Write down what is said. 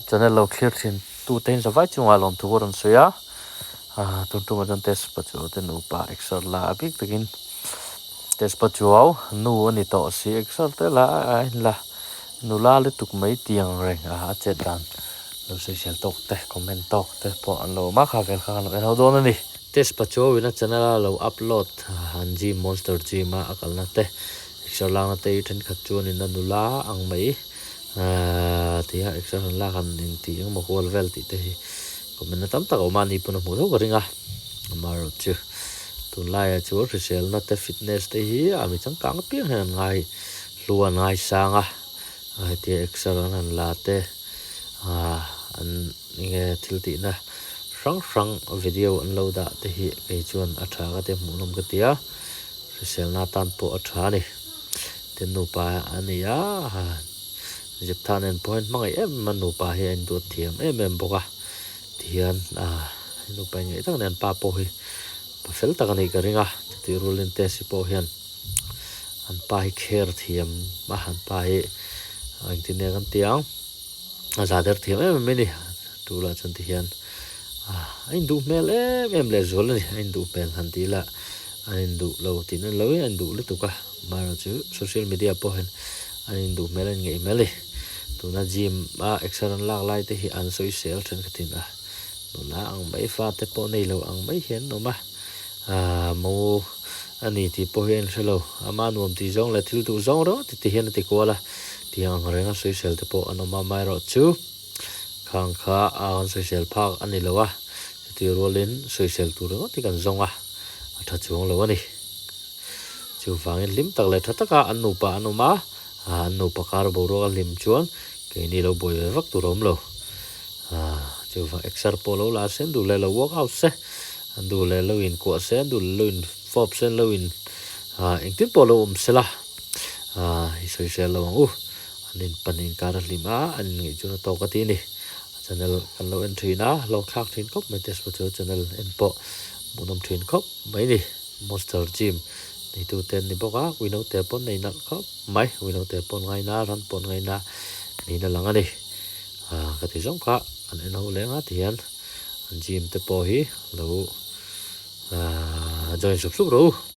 Channel lo thlir thin tu te in zavai chungah lawmthu a rawn sawi a, tun tumah chuan test pachuau te nupa exer la a bik takin test pachuau nu a ni tawh si exer te la a in la nula lutuk mai tiang reng a a chet dan lo sawisel tawk te comment tawk te pawh an lo awm a kha vel kha kan lo en ho dawn a ni. Test pachuau in a channel a lo upload an gym monster gym a a kalna te exer lakna te hi thenkhat chuanin a nula ang mai. Aaa ti a exer han lak han intih engemaw kual vel tih te hi comment na tam tak a awm a ni pawn a hmuh deuh ka ring a amaherawh chu tunlaiah chuan hriselna te fitness te hi a mi changkang apiang hian an ngai hlu an ngai sang a hetia exer an han la te aaa an enge thil tihna hrang hrang video an lo dah te hi kei chuan a tha ka ti a hmuhnawm ka ti a hriselna atan pawh a tha a ni. Tin nupa a ni a, Jeptha nen pawh hian hmangaih em em a nupa hi a induat thiam em em bawk a, tihian ah nupa ingeih tak nen pa pawh hi pa fel tak a nih ka ring a, chutih rualin Tesi pawh hian an pa hi care thiam a, an pa hi engtin nge kan tih ang a za der thiam em em a ni, tulah chuan tihian ah a induh hmel em em leh zual a ni, a induh hmel han tih lah an induh lo tih na loin an induh lutuk a mahrawh chu social media pawh hian an induh hmel a inngeih hmel a ni tuna gym a exer an lak lai te hi an sawisel thenkhatin a nula ang mai fate pawh nei lo ang mai hian an awm a aaa mo a ni tih pawh hi a inhre lo ama nuam tih zawng leh thil duh zawng ringawt te hian a ti kual a tiang ang renga sawisel te pawh an awm a amaherawh chu khang kha a an sawisel phak a ni lo a chutih rualin sawisel tur ringawt hi kan zawng a. a tha chuang lo a ni. Chuvangin hlim tak leh tha taka an nupa an awm a, an nupa kar boruak a hlim chuan keini lo buai ve vak tur a awm lo. Chuvang exer pawh lo la se, an duh leh lo work out se, an duh leh lo inkuah se, an duh leh lo infawp se, an lo in engtin pawh lo awm se la, i sawisel lo ang u. An inpan inkar a hlim a, an inngeih chuan a tawk a ti a ni. A channel kan lo en thin a, lo thlak thin khawp mai Tesla chu channel en pawh hmuhnawm thin khawp mai a ni. Monster Gym neitu te an ni bawk a, uinote pawh an nei nalh khawp mai, uinote pawh an ngaina a, ran pawh an ngaina niin a lang a ni. Aaa ka ti zawng kha an en ho leng a tihian an gym te pawh hi lo aaa join sup sup rawh u.